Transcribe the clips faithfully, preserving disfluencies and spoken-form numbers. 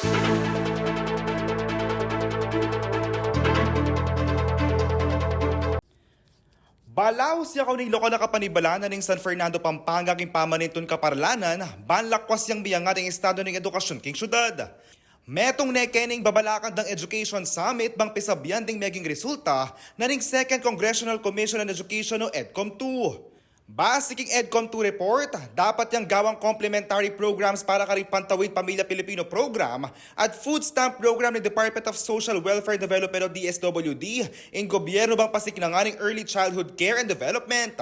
Balaus ya kau ning lokal a kapanibalanan ning San Fernando, Pampanga, king pamanintun kaparlanan, ban lakwas yang miyangat ing estado ning edukasyon king syudad. Metung ne keni ing babalakan dang Education Summit bang pisabyan ding meging resulta na ning Second Congressional Commission on Education o EDCOM two. Base king EDCOM two report, dapat yang gawang complementary programs para karing Pantawid Pamilya Pilipino Program at Food Stamp Program ning Department of Social Welfare Development o D S W D ing gobyerno bang pasiknangan ing early childhood care and development.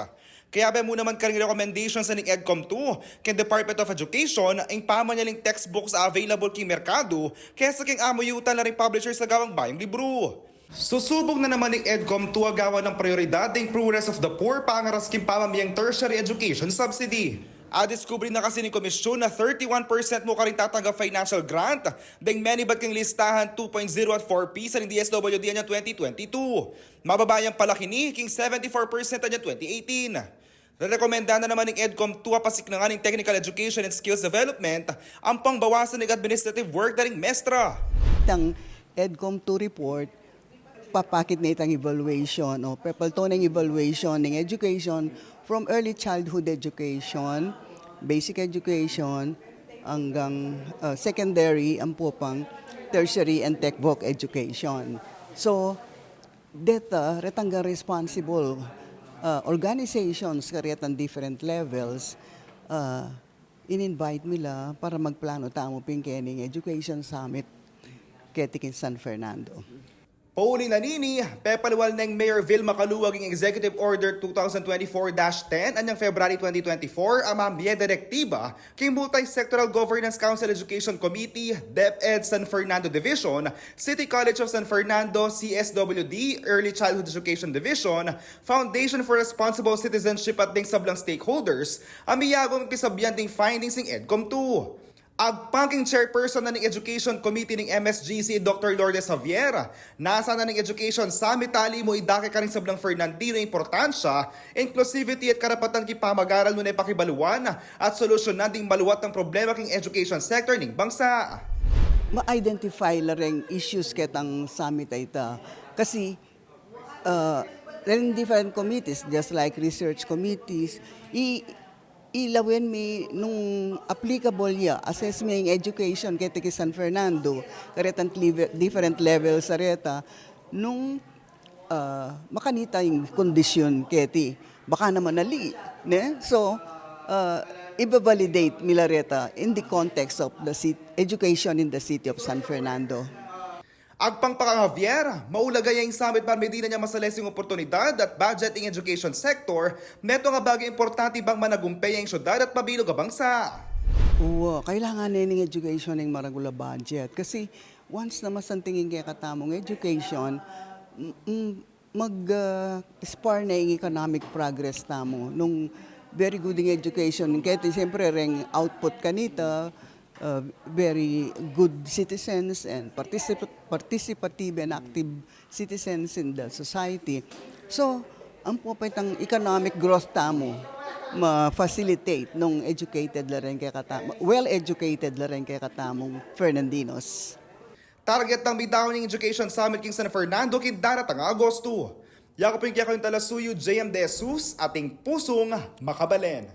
Kayabe mu naman karing recommendations na ning EDCOM two king Department of Education, ing pamanyaling textbooks a available king merkadu kesa king amuyutan la ring publishers a gawang bayung libru. Susubung na naman ning EDCOM two a gawan nang prayoridad ding poorest of the poor pangaras king pamamiyang tertiary education subsidy. Adiskubre na kasi ning komisyon na thirty-one percent mu karing tatanggap financial grant ding menibat king listahan two point zero at four Ps ning D S W D anyang twenty twenty-two. Mababa yang palaki ini king seventy-four percent anyang twenty eighteen. Rerekomenda na naman ning EDCOM two a pasiknangan ing technical education and skills development ampong bawasan ing administrative work da ring mestra. Itang EDCOM two report, papakit na itang evaluation, o pepalto na ing evaluation ning education from early childhood education, basic education, hanggang, uh, secondary, ampo pang tertiary and tech voc education. So, deta, retang responsible, uh, organizations karetang different levels, uh, in-invite mi la para magplano tamu pin kening Education Summit keti king San Fernando. Pauli na nini, pepalwal neng Mayor Vilma Caluag ing Executive Order two thousand twenty-four dash ten anyang February twenty twenty-four a mamie direktiba king Multi-Sectoral Governance Council Education Committee, DepEd San Fernando Division, City College of San Fernando, C S W D, Early Childhood Education Division, Foundation for Responsible Citizenship at ding sablang stakeholders a miyagu ing pisabyan ding findings ning EDCOM two. Agpang king chairperson na ning Education Committee ning M S G C, Doctor Lourdes Javier, nasa na ning Education Summit tali mu idake karing sablang Fernandino ing importansya, inclusivity at karapatan king pamag-aral nune pakibaluan at solusyonan ding maluat a problema king education sector ning bangsa. Ma-identify la reng issues ketang summit a ita. Kasi, uh, reng different committees, just like research committees, i-, ilawen mi nung applicable ya, assess mi ing education keti king San Fernando, karetang live-, different levels a reta, nung, uh, makanita ing kondisyon keti, baka naman ali, ne? So, uh, iba-validate mi la reta in the context of the cit-, education in the city of San Fernando. Agpang pa kang Javier, maulaga ya ing summit para medina nia masales ing oportunidad at budget ing education sector, metung a bagay importante bang managumpe ya ing syudad at mabilug a bangsa. Wa, kailangan ne ning education ing maragul a budget. Kasi once na masanting ing kekatamung education, m-, m-, mag, ah, spur na ing economic progress tamu. Nung very good ing education, keti siyempre reng output kanita, uh, very good citizens and particip-, participative and active citizens in the society. So, ampo pa itang economic growth tamu, ma-facilitate nung educated la reng kekata-, well educated la reng kekatamung Fernandinos. Target nang midaun ing Education Summit king San Fernando king daratang a Agosto. Yaku pu ing kekayung talasuyu, J M De Jesus, ating pusung makabalen.